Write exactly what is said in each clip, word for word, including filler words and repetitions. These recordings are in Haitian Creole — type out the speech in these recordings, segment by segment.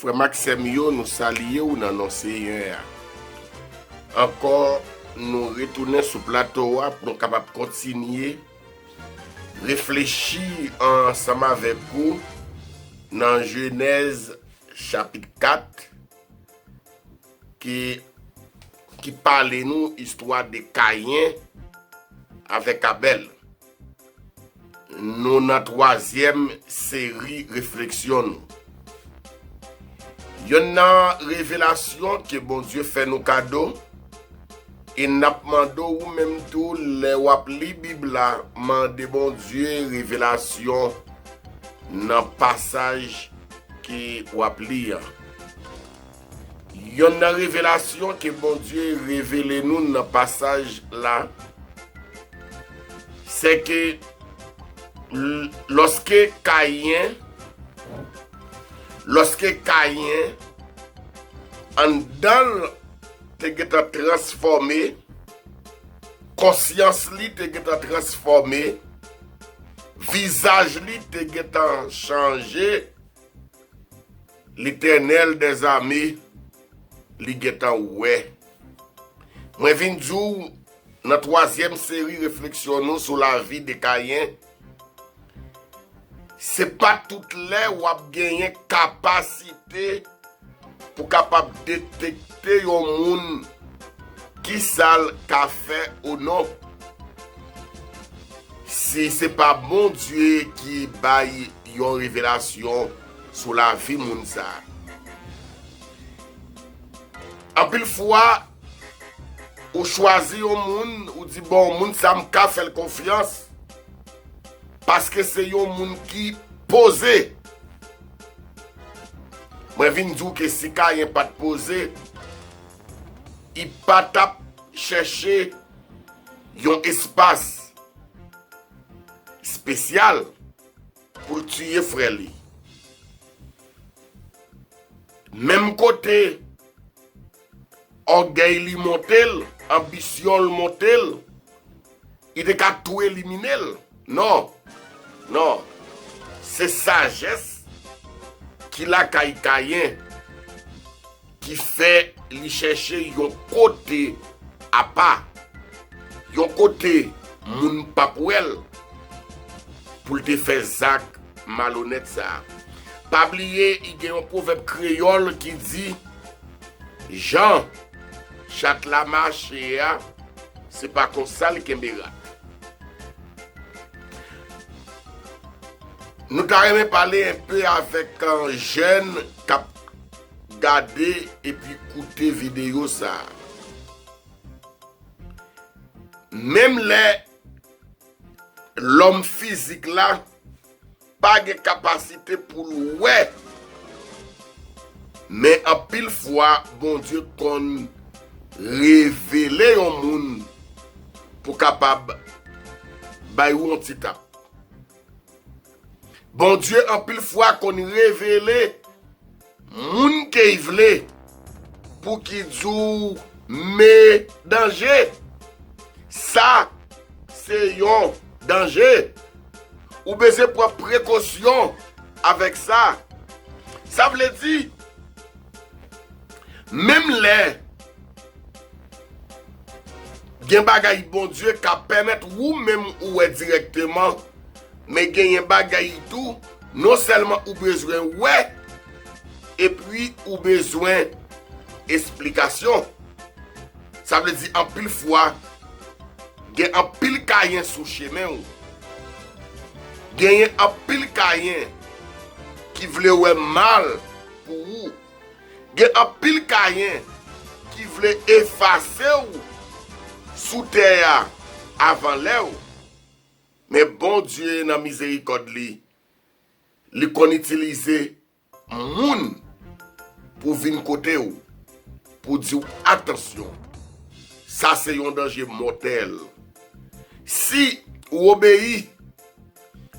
Frè m ak sè m yo, nou salye w nan non Seyè a. Ankò, nou retounen sou plato a pou nou kapab kontinye reflechi ansanm avèk ou nan Jenèz chapit kat, ki, ki pale nou istwa de Kayen avèk Abèl. Nou nan twazyèm seri refleksyon nou. Yonn nan revelasyon ke Bondye fè nou kado, e n ap mande w ou menm tou, lè w ap li Bib la, mande Bondye revelasyon nan pasaj ke w ap li an. Yonn nan revelasyon ke Bondye revele nou nan pasaj la, se ke l-, lòske Kayen, lòske Kayen, anndan l te gentan transfòme, konsyans li te gentan transfòme, vizaj li te gentan chanje, Letènèl dèzame, li gentan wè. Mwen vin di w, nan twazyèm seri refleksyon nou sou lavi de Kayen, se pa tout lè w ap genyen kapasite pou kapab detekte yon moun, kisa l ka fè ou non. Si se pa Bondye ki bay yon revelasyon sou lavi moun sa a. Anpil fwa, ou chwazi yon moun, ou di, "Bon, moun sa m ka fè l konfyans, paske se yon moun ki poze." Mwen vin di w ke si Kayen pa t poze, li pa t ap chèche yon espas espesyal pou l tiye frè li. Menm kote ògèy li monte l, anbisyon l monte l, li te ka tou elimine l. Non. Non. Se sajès ki lakay Kayen ki fè li chèche yon kote apa, yon kote moun p ap wè l, pou l te fè zak malonèt sa a. Pa bliye, i gen yon pwovèb kreyòl ki di, "Jan chat la mache a, se pa konsa l kenbe rat." Nou ta renmen pale enpe avèk, euh, jèn k ap gade epi koute videyo sa a. Menm lè lòm fizik la pa gen kapasite pou l wè, men anpil fwa Bondye konn revele yon moun pou kapab bay ou yon ti tap. Bondye anpil fwa konn revele moun ke l vle pou ki di w, "Men danje. Sa se yon danje." Ou bezwen pran prekosyon avèk sa. Sa vle di, menm lè gen bagay Bondye ka pèmèt ou menm ou wè dirèkteman, men genyen bagay tou, non sèlman ou bezwen wè, epi ou bezwen esplikasyon. Sa vle di, anpil fwa, gen anpil Kayen sou chemen w. Genyen anpil Kayen ki vle wè mal pou ou. Gen anpil Kayen ki vle efase w sou tè a avan lè w. Men Bondye nan mizerikòd li, li konn itilize moun pou vin kote w, pou di w, "Atansyon, sa se yon danje mòtèl." Si ou obeyi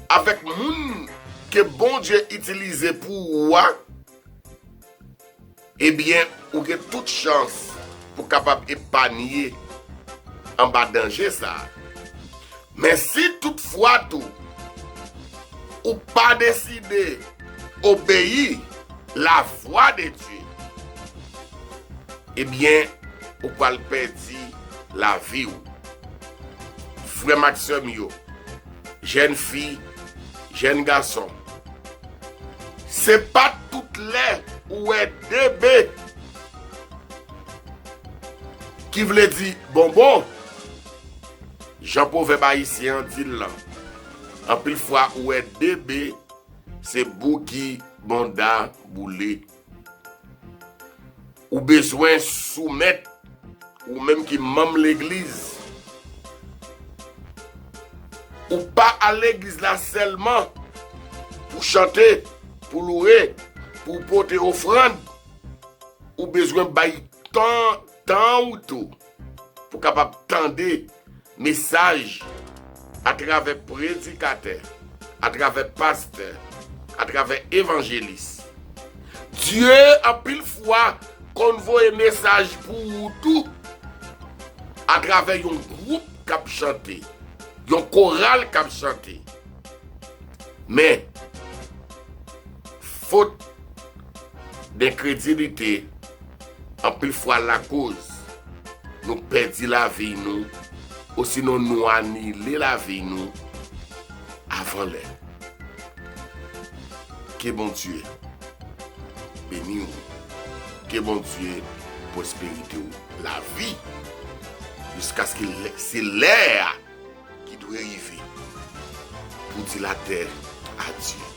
avèk moun ke Bondye itilize pou ou a, ebyen, ou gen tout chans pou kapab epanye anba danje sa a. Men si toutfwa tou, ou pa deside obeyi, la voix de Dieu, ebyen, ou pral pèdi lavi w. Frè m ak sè m yo, jèn fi, jèn gason, se pa tout lè ou wè de be ki vle di bonbon. Jan pwovèb ayisyen an di l lan, anpil fwa ou wè de be, se bouki bonda boule. Ou bezwen soumèt, ou menm ki manm legliz. Ou pa al legliz la sèlman pou chante, pou louwe, pou pote ofrann. Ou bezwen bay tan, tan ou tou pou kapab tande mesaj atravè predikatè, atravè pastè, atravè evanjelis. Dye anpil fwa konn voye mesaj pou ou tou atravè yon gwoup k ap chante, yon koral k ap chante. Men, fot denkredilite anpil fwa lakoz nou pèdi lavi nou, osinon nou anile lavi nou avan lè. Ke Bondye beni w. Ke Bondye pwosperite w lavi jiskaske lè, se lè a ki dwe rive pou di latè adye.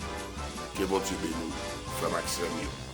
Ke Bondye beni w, frè m ak sè m yo.